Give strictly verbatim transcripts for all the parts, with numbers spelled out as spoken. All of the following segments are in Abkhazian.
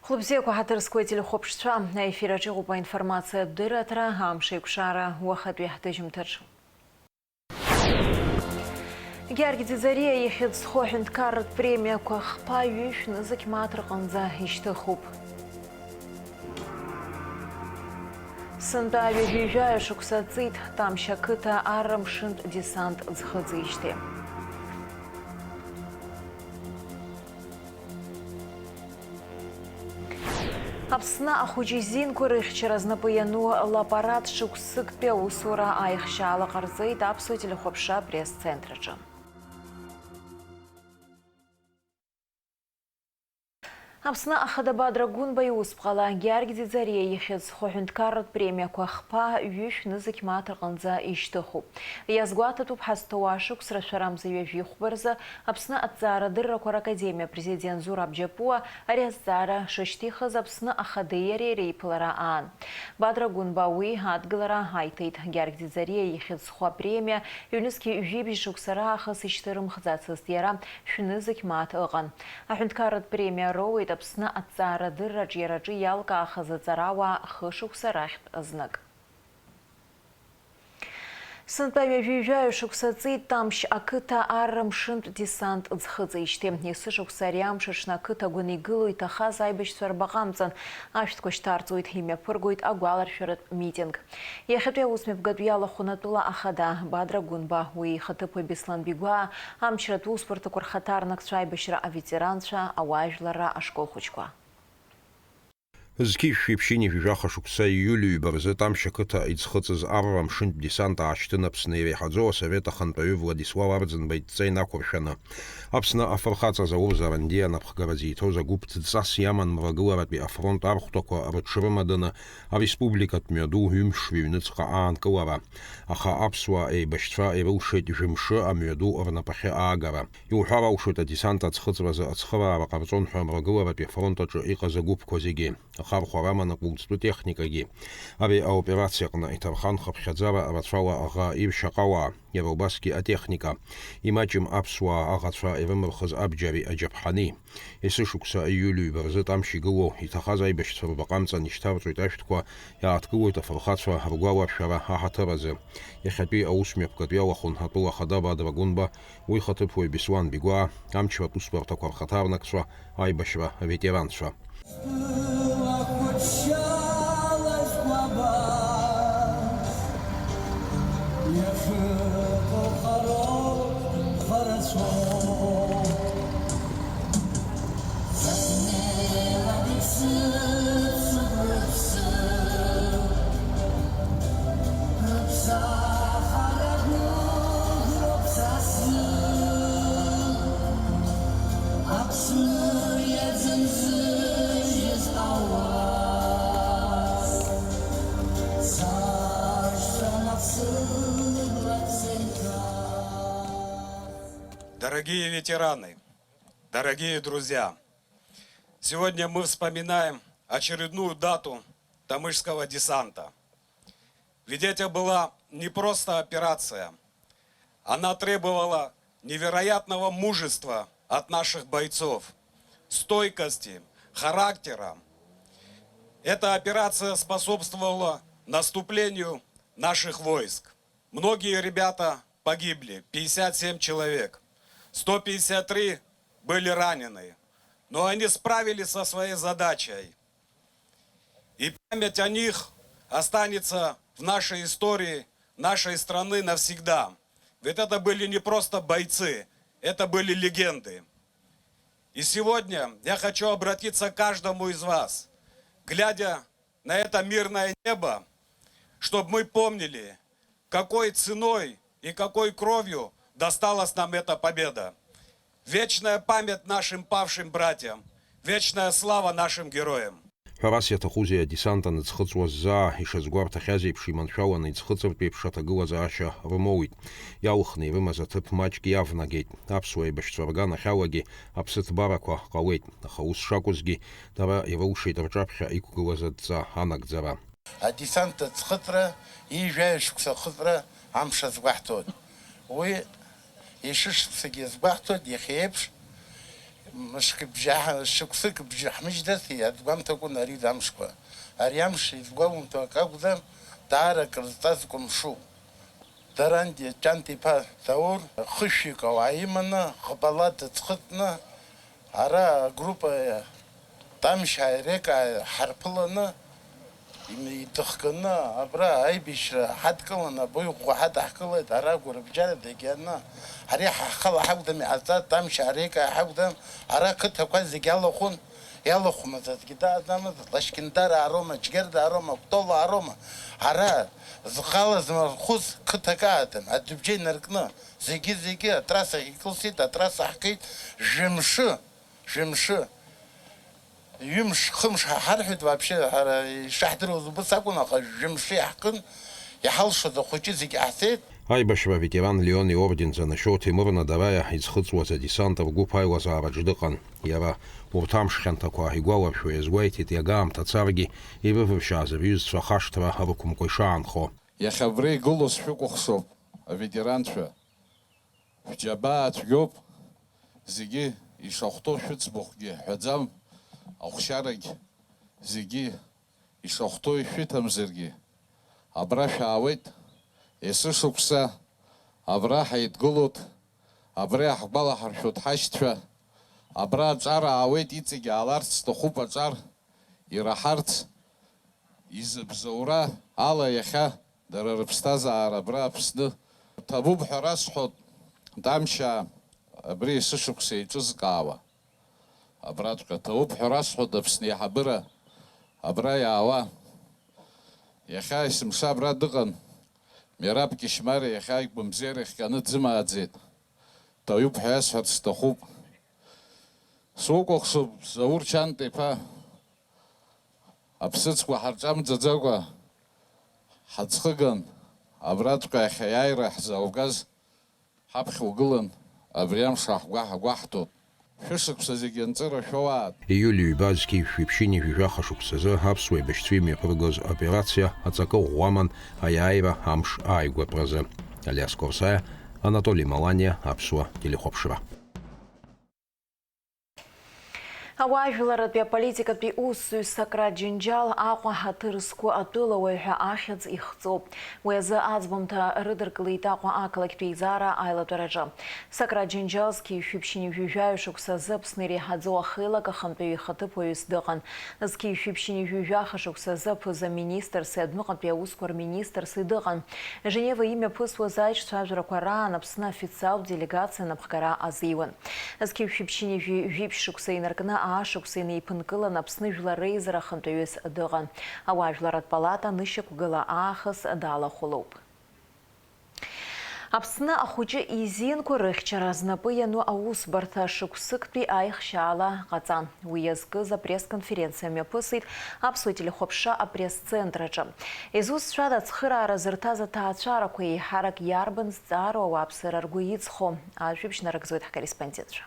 Хәлыбзиақәа, ҳаҭыр зқәу ателехәаԥшцәа, аефир аҿы иҟоуп аинформациатә дырраҭара, амш еиқәшара уахатәи ҳҭыжьымҭаҿ. Георги Ӡиӡариа ихьӡ зху аҳәынҭқарратә премиақәа хԥа ҩышә нызқь мааҭ рҟынӡа ишьҭыхуп. Сынтәа ҩажәи-жәаҩа шықәса ҵит Тамшь ақыҭа арра мшынтә десант ӡхыҵижьҭеи. Аԥсны ахәыҷы изинқәа рыхьчара знапы иану лаппарат шықәсыктәи аусура аихшьаала ҟарҵеит Аԥсуа телехәаԥшра апресс-центр аҿы. Аԥсны Ахада Бадра Гәынба иусԥҟала Георги Ӡиӡариа ихьӡ зху аҳәынҭқарратә премиақәа хԥа ҩышә нызқь мааҭ рҟынӡа ишьҭыхуп. Иазгәаҭатәуп, ҳазҭоу ашықәс рашәарамза ҩажәи хәба рзы Аԥсны аҭҵаарадыррақәа ракадемиа апрезидент Зураб Џьапуа ари азҵаара шышьҭихыз Аԥсны Ахадеи иареи реиԥылара аан. Бадра Гәынба уи адгылара аиҭеит. Георги Ӡиӡариа ихьӡ зху апремиа ҩнызқь ҩажәи жәибжь шықәса раахыс ишьҭырымхӡацызт иара, шәнызқь мааҭ ыҟан. Аҳәынҭқарратә премиа роуеит Аԥсны аҭҵаарадырра аҿиараҿы иалкаахаз аҵарауаа хышықәса рахьтә знык. Сынтәа ҩажәи жәаҩа шықәса ҵит Тамшь ақыҭа арра мшынтә десант ӡхыҵижьҭеи. Есышықәса ари амш аҽны ақыҭа агәаны игылоу иҭахаз аибашьцәа рбаҟа амҵан ашәҭқәа шьҭарҵоит, имҩаԥыргоит агәаларшәаратә митинг. Иахьатәи аусмҩаԥгатә иалахәын атәыла ахада Бадра Гәынба, уи ихаҭыԥуаҩ Беслан Бигәаа, амчратә усбарҭақәа рхаҭарнакцәа, аибашьра аветеранцәа, ауаажәларра ашкол хәыҷқәа. Зқьи жәшәи ԥшьынҩажәи жәаха шықәса ииуль ҩба рзы Тамшь ақыҭа иӡхыҵыз арра мшынтә десант аашьҭын Аԥсны иреиҳаӡоу асовет ахантәаҩы Владислав Арӡынба идҵа инақәыршәаны. Аԥсны афырхаҵа Заур Зарандиа анапхгара зиҭоз агәыԥ дҵас иаман Мрагыларатәи афронт архәҭақәа рыҽрымаданы ареспубликатә мҩаду ҩымш рыҩныҵҟа аанкылара. Аха аԥсуаа еибашьцәа ирылшеит жәымшы амҩаду рнапахьы аагара. Иуҳәар алшоит, адесант аӡхыҵразы ацхыраара ҟарҵон ҳәа Мрагыларатәи афронт аҿы иҟаз агәыԥқәа зегьы, ахархәара аманы акәылӡтәы техникагьы. Ари аоперациа аҟны иҭархан хыԥхьаӡара рацәала аӷа иршьаҟауаа, иара убасгьы атехника. Имаҷым аԥсуаа аӷацәа ирымырхыз абџьари аџьаԥҳани. Есышықәса аиуль ҩба рзы Тамшь игылоу иҭахаз аибашьцәа рбаҟа амҵан ишьҭарҵоит ашәҭқәа, иааҭгылоит афырхацәа ргәаларшәара аҳаҭыр азы. Иахьатәи аусмҩаԥгатә иалахәын атәыла ахада Бадра Гәынба, уи ихаҭыԥуаҩ Беслан Бигәаа, амчратә усбарҭақәа рхаҭарнакцәа, аибашьра аветеранцәа. Дорогие ветераны, дорогие друзья, сегодня мы вспоминаем очередную дату Тамышского десанта. Ведь это была не просто операция. Она требовала невероятного мужества от наших бойцов, стойкости, характера. Эта операция способствовала наступлению наших войск. Многие ребята погибли, пятьдесят семь человек, сто пятьдесят три были ранены, но они справились со своей задачей. И память о них останется в нашей истории нашей страны навсегда. Ведь это были не просто бойцы, это были легенды. И сегодня я хочу обратиться к каждому из вас, глядя на это мирное небо, чтобы мы помнили, какой ценой и какой кровью досталась нам эта победа. Вечная память нашим павшим братьям, вечная слава нашим героям. Ҳәарас иаҭахузеи, адесант аныӡхыҵуаз заа, ишазгәарҭахьаз еиԥш, иманшәаланы иӡхыҵыртә еиԥш аҭагылазаашьа рымоуит. Иалхны ирымаз аҭыԥ маҷк иавнагеит. Аԥсуа еибашьцәа рганахьалагьы аԥсыҭбарақәа ҟалеит, аха ус шакәызгьы, дара ирылшеит рҿаԥхьа иқәгылаз адҵа анагӡара. Адесант аӡхыҵра ҩажәаҩа шықәса ахыҵра амш азгәаҳҭоит. Уи ишышықәсагьы иазгәаҳҭоит, иахьа еиԥш Мышкы бжьаҳа-, шықәсык бжьаҳмыжьдаси, иазгәамҭакәын ари амшқәа. Ари амш изгәамҭо акы акәӡам, даара акрызҵазкуа мшуп. Даранди Ҷанҭа-иԥа Заур хышәҩык ауаа иманы, ӷбала дыӡхыҵны, ара агруппа Тамшьааи Рекааи ҳарԥыланы, им-, идыхганы, абра аибашьра ҳадкыланы, абаҩ ӷәӷәа ҳадаҳкылеит, ара агәарабжьара зегьы аны, ари ҳа ҳхала ҳакәӡам иҟазҵаз, Тамшьаа Рекаа ҳакәӡам, ара қыҭақәа зегьы алахәын, иалахәмыз аӡәгьы дааӡамызт, Лашькьындараа роума, Џьгьардаа роума, Кәтолаа роума, ара зхала змархәыз қыҭак ааӡам, адәыбжьы инаркны, зегьы-зегьы атрассахь икылсит, атрасса ҳкит, жәымшы, Жәымшы, ҩымш, хымш ҳа ҳарҳәеит, вообще, ҳара ишаҳдыруаз убыс акәын, аха жәымшы иаҳкын, иҳалшоз ахәыҷы зегь ҟаҳҵеит. Аибашьра аветеран Леон иорден занашьоу Ҭемыр Надараиа изхыҵуаз адесант ргәыԥ аилазаараҿ дыҟан. Иара урҭ амш хьанҭақәа игәаларшәо иазгәеиҭеит, иага аамҭа царгьы, ирывыршьааз рҩызцәа ахашҭра рықәымкәа ишаанхо. Иахьа абра игылоу сшәыкәыхшоуп, аветеранцәа. Шәџьабаа цәгьоуп, зегьы ишахәҭоу шәыӡбахәгьы ҳәаӡам, ахәшьарагь зегьы ишахәҭоу ишәыҭамзаргьы, абра шәаауеит, есышықәса абра ҳаидгылоит, абра иаҳгәалаҳаршәоит ҳашьцәа, абра аҿар аауеит, иҵегь ааларц сҭахуп аҿар. Ираҳарц, изыбзоура ала иахьа дара рыԥсҭазаара абра Аԥсны. Ҭабуп ҳәа расҳәоит, Тамшьаа, абри есышықәса еиҿызкаауа. Абраҵәҟьа ҭабуп ҳәа расҳәоит, Аԥсны аиҳабыра абра иаауа. Иахьа есымша абра дыҟан Мераб Кьышьмариа, иахьа игәамзеира иахҟьаны дзымааӡеит. Ҭабуп ҳәа иасҳәарц сҭахуп. Сукәыхшоуп, Заур Чанта-иԥа. Аԥсыӡқәа ҳарҿамӡаӡакәа ҳаӡхыган, абраҵәҟьа иахьа аиааира ҳзааугаз ҳаԥхьа угылан, абри амш аҳгәаҳ-, агәаҳҭоит. Шәышықәса зегьы анҵыра шәоуааит! Ииуль ҩба зқьи жәшәи ԥшьынҩажәи жәаха шықәсазы аԥсуа еибашьцәа имҩаԥыргоз операциа аҵакы ӷәӷәа аман аиааира амш ааигәатәразы. Алиас Корсаиа, Анатоли Маланиа, Аԥсуа телехәаԥшра. Ауаажәларратәи аполитикатәи усзуҩ Сократ Џьынџьал Аҟәа ҳаҭыр зқәу атәылауаҩ ҳәа ахьӡ ихҵоуп. Уи азы аӡбамҭа рыдыркылеит Аҟәа ақалақьтә еизара аилатәараҿы. Сократ Џьынџьал зқьи жәшәи ԥшьынҩажәи жәаҩа шықәса азы Аԥсны иреиҳаӡоу ахеилак ахантәаҩы ихаҭыԥуаҩыс дыҟан. Зқьи жәшәи ԥшьынҩажәи жәаха шықәса азы аԥыза-министрси адәныҟатәи аусқәа рминистрси дыҟан. Женева имҩаԥысуаз аиҿцәажәарақәа раан Аԥсны официалтә делегациа анапхгара азиуан. Зқьи жәшәи ԥшьынҩажәи жәиԥшь шықәса инаркны, аашықәса инеиԥынкылан Аԥсны Жәлар Реизара ахантәаҩыс дыҟан. Ауаажәларратә палата анышьақәгыла аахыс далахәылоуп. Аԥсны ахәыҷы изинқәа рыхьчара знапы иану аусбарҭа шықәсыктәи аихшьаала ҟаҵан. Уи иазкыз апресс-конференциа мҩаԥысит Аԥсуа телехәаԥшра апресс-центр аҿы. Изусҭцәада ацхыраара зырҭаз аҭаацәарақәа еиҳарак иарбан зҵаару ауааԥсыра ргәы иҵхо? Ажәабжь нарыгӡоит ҳкорреспондентцәа.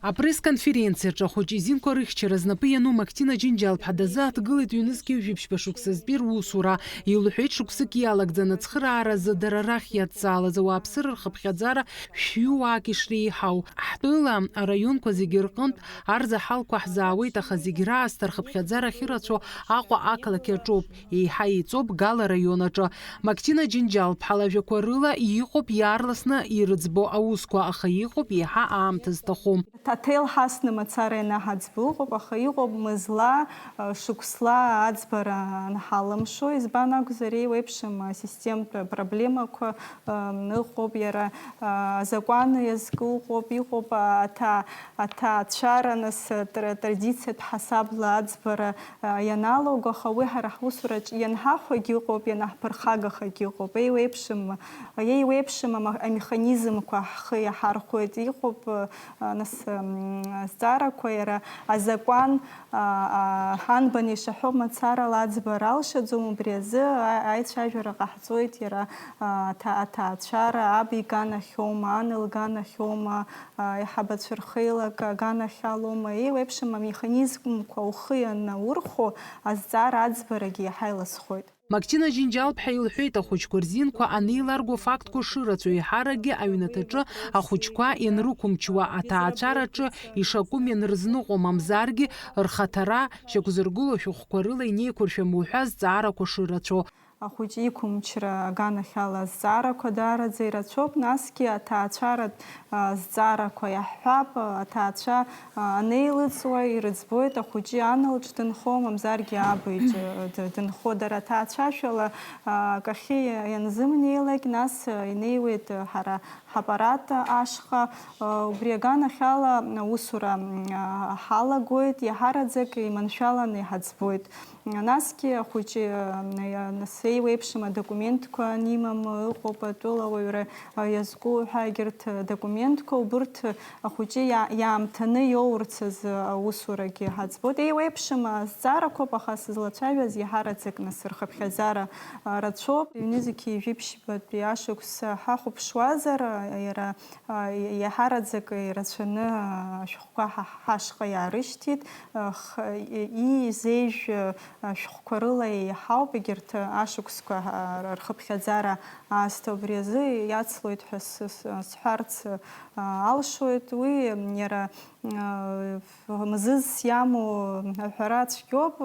Апресс-конференциаҿы ахәыҷы изинқәа рыхьчара знапы иану Мактина Џьынџьал-ԥҳа дазааҭгылеит ҩнызқьи жәиԥшьба шықәсазтәи русура. Илҳәеит, шықәсык иалагӡаны ацхырааразы дара рахь иадҵаалаз ауааԥсыра рхыԥхьаӡара шәҩыуаак ишреиҳау. Ҳтәыла араионқәа зегьы рҟынтә арзаҳалқәа ҳзаауеит, аха зегь раасҭа рхыԥхьаӡара ахьырацәоу Аҟәа ақалақь аҿоуп. Еиҳа еиҵоуп Гал араион аҿы. Мактина Џьынџьал-ԥҳа лажәақәа рыла, иҟоуп иаарласны ирыӡбо аусқәа, аха иҟоуп иаҳа аамҭа зҭаху. Аҭел ҳасны мацара ианаҳаӡбо ыҟоуп, аха иҟоуп мызла, шықәсла аӡбара анҳалымшо. Избан акәзар, еиуеиԥшым асистемтә проблемақәа ыҟоуп, иара азакәан иазку ыҟоуп, иҟоуп аҭа-, аҭаацәара, нас, тра-, традициатә ҳасабла аӡбара ианалоуго, аха уи ҳара ҳусураҿ ианҳахәагь ыҟоуп, ианаҳԥырхагахагь ыҟоуп. Еиуеиԥшым, еиуеиԥшым ама-, амеханизмқәа ҳхы иаҳархәоит. Иҟоуп, нас, м, азҵаарақәа, иара азакәан, а, а, ҳанбан ишаҳәо мацарала аӡбара алшаӡом, убри азы а-, аицәажәара ҟаҳҵоит, иара, а, аҭа-, аҭаацәара аб иганахьоума, ан лганахьоума, аиҳабацәа рхеилак аганахьалоума, еиуеиԥшым амеханизмқәа ухы ианаурхәо, азҵаара аӡбарагьы иаҳа иласхоит. Мактина Џьынџьал-ԥҳа илҳәеит, ахәыҷқәа рзинқәа анеиларго афактқәа шырацәоу, еиҳаракгьы аҩнаҭаҿы ахәыҷқәа ианрықәымчуа, аҭаацәараҿы ишакәым ианрызныҟәо, мамзаргьы рхаҭара шьақәзыргыло шәҟәқәа рыла инеиқәыршәам уҳәа азҵаарақәа шырацәоу. Ахәыҷы иқәымчра аганахьала азҵаарақәа даараӡа ирацәоуп, насгьы аҭаацәаратә, а, зҵаарақәа иаҳҳәап, аҭаацәа, а, анеилыҵуа ирыӡбоит ахәыҷы ан лҿы дынхо, мамзаргьы аб иҿы д-, дынхо. Дара аҭаацәашәала, а, акахьы ианзымнеилак, нас, а, инеиуеит, а, ҳара ҳаппарат ашҟа, а, убри аганахьала аусура, м, а, ҳалагоит, иаҳараӡак иманшәаланы иҳаӡбоит. Насгьы ахәыҷы, а, нас еиуеиԥшым адокументқәа анимам ыҟоуп, атәыла ауаҩра, а, иазку ҳәа егьырҭ документқәа, убырҭ ахәыҷы иа-, иаамҭаны иоурц азы аусурагьы ҳаӡбоит. Еиуеиԥшым азҵаарақәоуп, аха сызлацәажәаз иаҳараӡак нас рхыԥхьаӡара, а, рацәоуп. Ҩнызқьи жәиԥшьбатәи ашықәс ҳахәаԥшуазар, а, иара, а, иаҳараӡак ирацәаны, а, ашәҟәқәа ҳа-, ҳашҟа иаарышьҭит. Х-, и-, иизеижә, а, шәҟәқәа рыла еиҳауп егьырҭ ашықәсқәа, а, р-, рхыԥхьаӡара аасҭа. Убри азы иацлоит ҳәа с-, с-, сҳәарц, а, алшоит. Уи, м, иара, а, мзызс иамоу аҳәара цәгьоуп.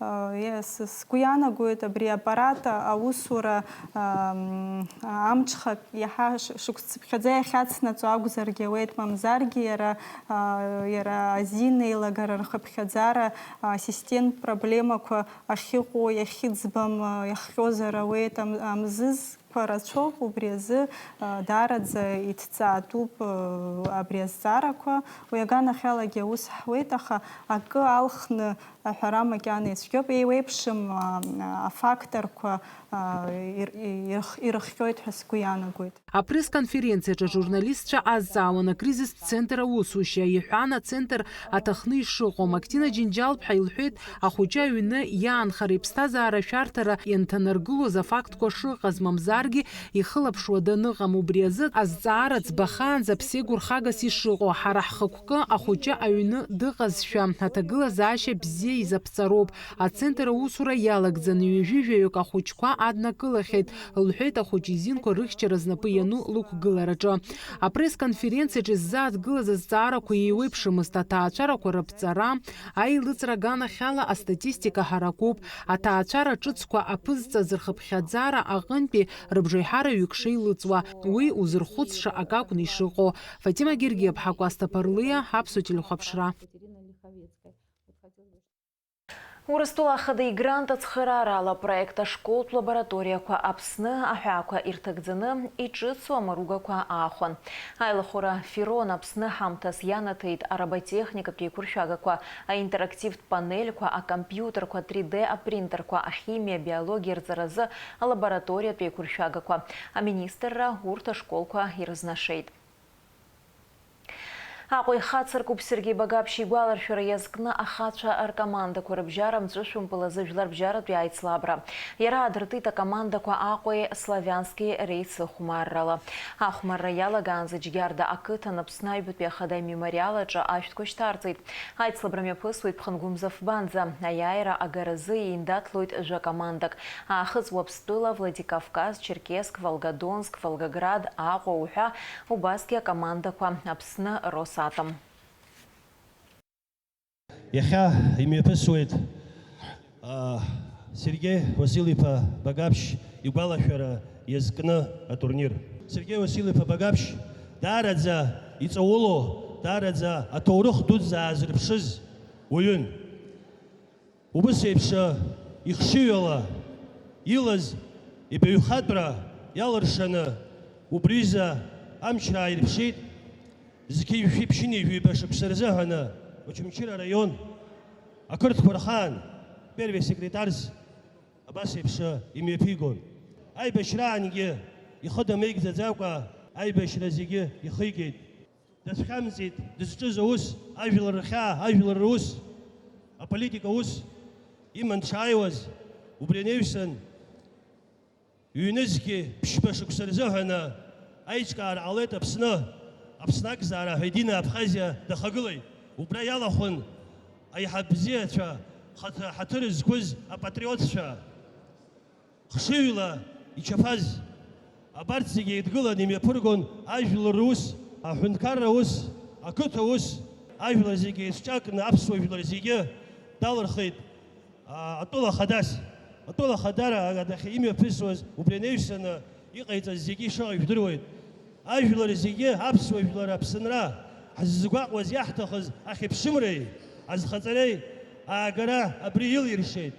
А, е-, с-, сгәы иаанагоит абри аппарат аусура, а, м, амҽхак иаҳа ш-, шықәс цыԥхьаӡа иахьацнаҵо акәзаргьы ауеит, мамзаргьы иара, а, иара азин еилагара рхыԥхьаӡара, а, асистемтә проблемақәа ахьыҟоу, иахьыӡбам, а, иахҟьозар ауеит, ам-, амзызқәа рацәоуп, убри азы, а, даараӡа иҭҵаатәуп, а, абри азҵаарақәа. Уи аганахьалагьы аус ҳуеит, аха акы алхны аҳәара макьана ицәгьоуп, еиуеиԥшым, а, афакторқәа, а, ир-, ирх-, ирыхҟьоит ҳәа сгәы иаанагоит. Апресс-конференциаҿы ажурналистцәа азҵаауан акризистә центр аусушьа. Иҳәан, ацентр аҭахны ишыҟоу. Мактина Џьынџьал-ԥҳа илҳәеит, ахәыҷы аҩны иаанхара иԥсҭазаара ашәарҭара ианҭанаргылоз афактқәа шыҟаз, мамзаргьы ихылаԥшуа даныҟам. Убри азы азҵаара ӡбахаанӡа ԥсеигәырхагас ишыҟоу, ҳара ҳхықәкы ахәыҷы аҩны дыҟазшәа, аҭагылазаашьа бзиа изаԥҵароуп. Ацентр аусура иалагӡаны ҩажәи жәаҩык ахәыҷқәа аднакылахьеит, лҳәеит ахәыҷы изинқәа рыхьчара знапы иану лықәгылараҿы. Апресс-конференциаҿы иззааҭгылаз азҵаарақәа еиуеиԥшымызт, аҭаацәарақәа рыԥҵара, аилыҵра аганахьала астатистика ҳаракуп, аҭаацәара ҿыцқәа аԥызҵаз рхыԥхьаӡара аҟынтәи рыбжеиҳараҩык шеилыҵуа, уи узырхәыцша акы акәны ишыҟоу. Фатима Гергиаԥҳа, Кәасҭа Ԥарлиа, Аԥсуа телехәаԥшра. Урыстәыла ахада игрант ацхыраарала апроект ашколтә лабораториақәа Аԥсны аҳәаақәа ирҭагӡаны иҿыцу амаругақәа аахәан. Аилахәыра Фирон Аԥсны ҳамҭас ианаҭеит ароботехникатә еиқәыршәагақәа, аинтерактивтә панельқәа, акомпиутерқәа, три Д апринтерқәа, ахимиа, абиологиа рҵаразы алабораториатә еиқәыршәагақәа. Аминистрра урҭ ашколқәа ирызнашеит. Аҟәа ихацыркуп Сергеи Багаԥшь игәаларшәара иазкны ахацәа ркомандақәа рыбжьара мҵәышәымпыл азы жәларбжьаратәи аицлабра. Иара аадыртит акомандақәа Аҟәеи Славиански реицыхәмаррала. Ахәмарра иалагаанӡа Џьгьарда ақыҭан Аԥсны Аҩбатәи Ахада амемориал аҿы ашәҭқәа шьҭарҵеит. Аицлабра мҩаԥысуеит Ԥхынгәымза фбанӡа. Аиааира агаразы еиндаҭлоит жәа-командак. Аахыҵ Уаԥстәыла, Владикавказ, Черкесск, Волгодонск, Волгоград, Аҟәа уҳәа, убасгьы акомандақәа Аԥсны Росатом. Иахьа имҩаԥысуеит, а, Сергеи Уасил-иԥа Багаԥшь игәалашәара иазкны атурнир. Сергеи Уасил-иԥа Багаԥшь даараӡа иҵаулоу, даараӡа аҭоурых дуӡӡа аазырԥшыз уаҩын. Убыс еиԥш ихшыҩала илаз ибаҩхатәра иалыршаны убриазы амчра ааирԥшит. Зқьи жәшәи ԥшьынҩажәи ҩба шықәса рзыҳәаны Очамчыра араион ақырҭқәа рхаан первый секретарс абас еиԥш имҩаԥигон. Аибашьраангьы ихы дамеигӡаӡакәа аибашьра зегьы ихигеит. Дацәхьамҵит дызҿыз аус, ажәлар рхьаа, ажәлар рус, аполитика аус иман дшааиуаз, убри анаҩсан, ҩнызқьи ԥшьба шықәса рзыҳәаны аиҿкаара ҟалеит Аԥсны, Аԥсны акзаара ҳәа Единая Абхазиа дахагылеит. Убра иалахәын аиҳаб бзиацәа, хаҭа-, ҳаҭыр зқәыз апатриотцәа. Хшыҩла ичаԥаз абарҭ зегьы еидгыланы имҩаԥыргон ажәлар рус, аҳәынҭқарра аус, ақыҭа аус, ажәлар зегьы еицҿакны аԥсуа жәлар зегьы далырхит, а, атәыла хадас. Атәыла хадара адахь имҩаԥысуаз, убри анаҩсаны иҟаиҵаз зегьы ишыҟоу жәдыруеит. Ажәлар зегьы аԥсуа жәлар Аԥсынра ҳзызгәаҟуаз иаҳҭахыз ахьыԥшымреи азхаҵареи аагара абри илиршеит.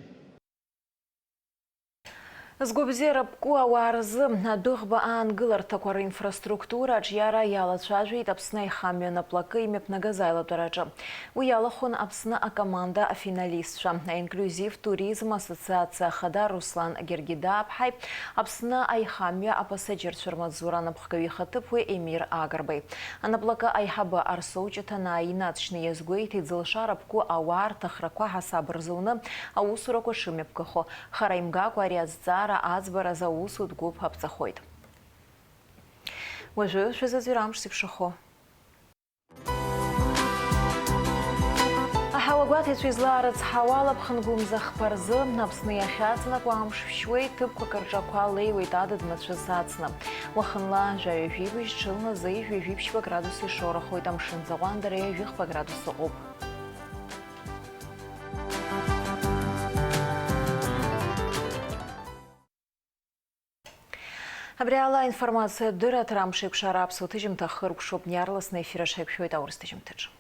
Згәабзиара ԥку ауаа рзы адәыӷба аангыларҭақәа ринфраструктура аҿиара иалацәажәеит Аԥсны аихамҩа анаплакы имҩаԥнагаз аилатәараҿы. Уи иалахәын Аԥсны акоманда афиналистцәа, аинклиузив туризм ассоциациа ахада Руслан Гергидаԥҳаи Аԥсны аихамҩа апасаџьырцәа рмаҵзура анапхгаҩы ихаҭыԥуаҩ Емир Агрбеи. Анаплакы аиҳабы Арсоу Ҷыҭанаа инаҵшьны иазгәеиҭеит, зылшара ԥку ауаа рҭахрақәа ҳасаб рзуны аусурақәа шымҩаԥгахо. Хара имгакәа ари азҵаара аӡбаразы аусутә гәыԥ аԥҵахоит. Уажәы шәызаҵәира амш зеиԥшрахо. Аҳауагәаҭаҩцәа излаарыцҳауа алаԥхынгәымза хԥа рзы Аԥсны иахьаҵанакуа амш шәшьуеит, ҭыԥқәак рҿы ақәа леиуеит адыд мацәыс ацны. Уахынла жәаҩа жәибжь, ҽынла зеижә ҩажәи ԥшьба градус ишоурахоит, амшын заҟәандара ҩажәи хԥа градус ыҟоуп. Абри ала аинформациатә дырраҭара амш еиқәшара аԥсуа ҭыжьымҭа хыркәшоуп, иаарласны аефир аҿы ҳаиқәшәоит аурыс ҭыжьымҭаҿы.